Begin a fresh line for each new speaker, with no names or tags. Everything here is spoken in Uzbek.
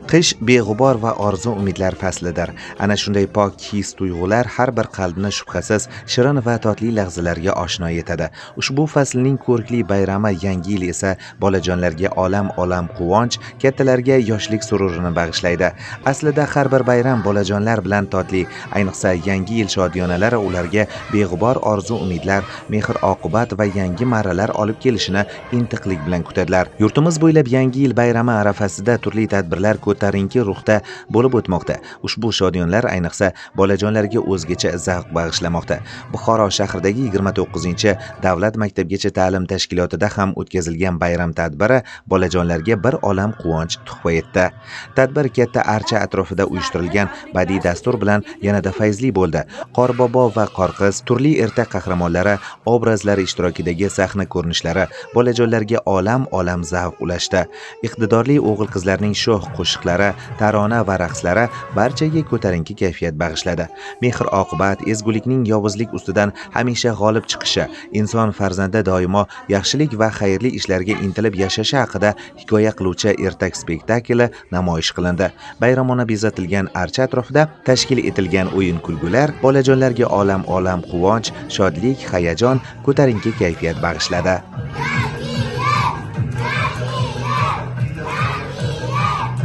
Qish beg'ubor va orzu umidlar faslidir. Ana shunday pok his tuyg'ular har bir qalbni shubhasiz shirin va totli lahzalarga oshno etadi. Ushbu faslning ko'rkli bayrami Yangi yil esa bolajonlarga olam-olam quvonch, kattalarga yoshlik sururini bag'ishlaydi. Aslida har bir bayram bolajonlar bilan totli, ayniqsa Yangi yil shodiyonalari ularga beg'ubor orzu umidlar, mehr-oqibat va yangi marralar olib kelishini intiqlik bilan kutadilar. Yurtimiz bo'ylab Yangi yil bayrami arafasida turli tadbirlar ko'tarinki ruhda bo'lib o'tmoqda. Ushbu shodiyonlar ayniqsa bolajonlarga o'zgacha zavq bag'ishlamoqda. Buxoro shahridagi 29-davlat maktabgacha ta'lim tashkilotida ham o'tkazilgan bayram tadbiri bolajonlarga bir olam quvonch tuhfa etdi. Tadbir katta archa atrofida uyushtirilgan badiiy dastur bilan yanada fayzli bo'ldi. Qorbobo va Qorqiz, turli ertak qahramonlari obrazlari ishtirokidagi sahna ko'rinishlari bolajonlarga olam-olam zavq ulashdi. Iqtidorli o'g'il-qizlarning sho'x qo'shiqlari, tarona va raqslari barchaga ko'tarinki kayfiyat bag'ishladi. Mehr-oqibat, ezgulikning yovuzlik ustidan hamisha g'olib chiqishi, inson farzandi doimo yaxshilik va xayrli ishlarga intilib yashashi haqida hikoya qiluvchi ertak spektakli namoyish qilindi. Bayramona bezatilgan archa atrofida tashkil etilgan o'yin kulgular bolajonlarga olam-olam quvonch, shodlik, hayajon, ko'tarinki kayfiyat bag'ishladi.